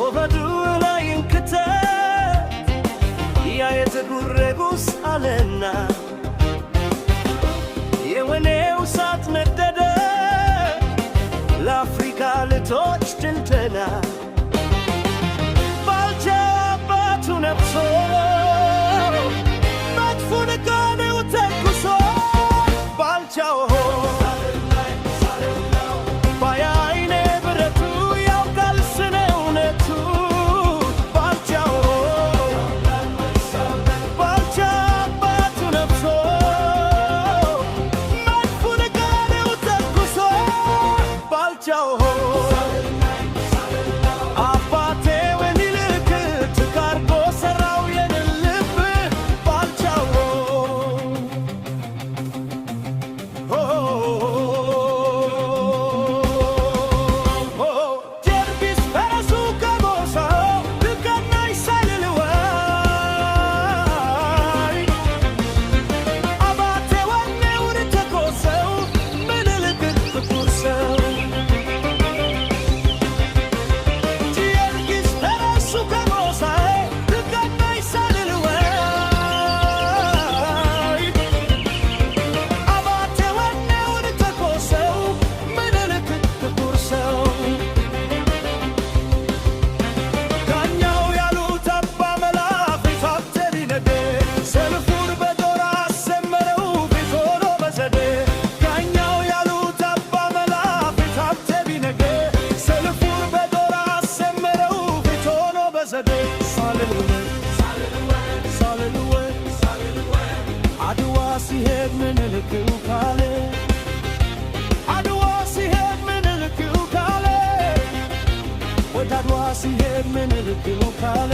ኦበዱ ላይ እንክተት ያ የትጉር ንጉሥ አለና የወኔው እሳት ነደደ ለአፍሪካ ልጆች ድል። ባልቻ አባቱ ነፍሶ መድፉን ጋኔው ተኩሶ ባልቻው ባያይኔ ብረቱ ያውቃል ስለ እውነቱ። ባልቻው ባልቻ አባቱ ነፍሶ መድፉን ጋኔው ተኩሶ ባልቻው አባቴ ምኒልክ ትካርጎ ሰራው የድል ልብ ባልቻው። ጊዮርጊስ ፈረሱ ከጎሳው ልቀናይ ሳልል ወይ አባቴ ወኔውን ተኮሰው ምኒልክ ጥቁር ሰው። ጊዮርጊስ ፈረሱ ከጎሳው ልቀናይ ሳልል ወይ አባቴ ወኔውን ተኮሰው ምኒልክ ጥቁር ሰው። ዳኛው ያሉት አባ መላ ፊት ቢነዴ ሰልፉን በጦር አሰመረው ፊት ሆኖ በዘዴ። ዳኛው ያሉት አባ መላ ፊት ቢነዴ ሰልፉን በጦር አሰመረው ፊት ሆኖ በዘዴ። ሳልልወ ሳልልወ አድዋ ሲሄድ ምኒልክ ካለ አድዋ ሲሄድ ምኒልክ ካለ ወደ አድዋ ሲሄድ ምኒልክ ካለ።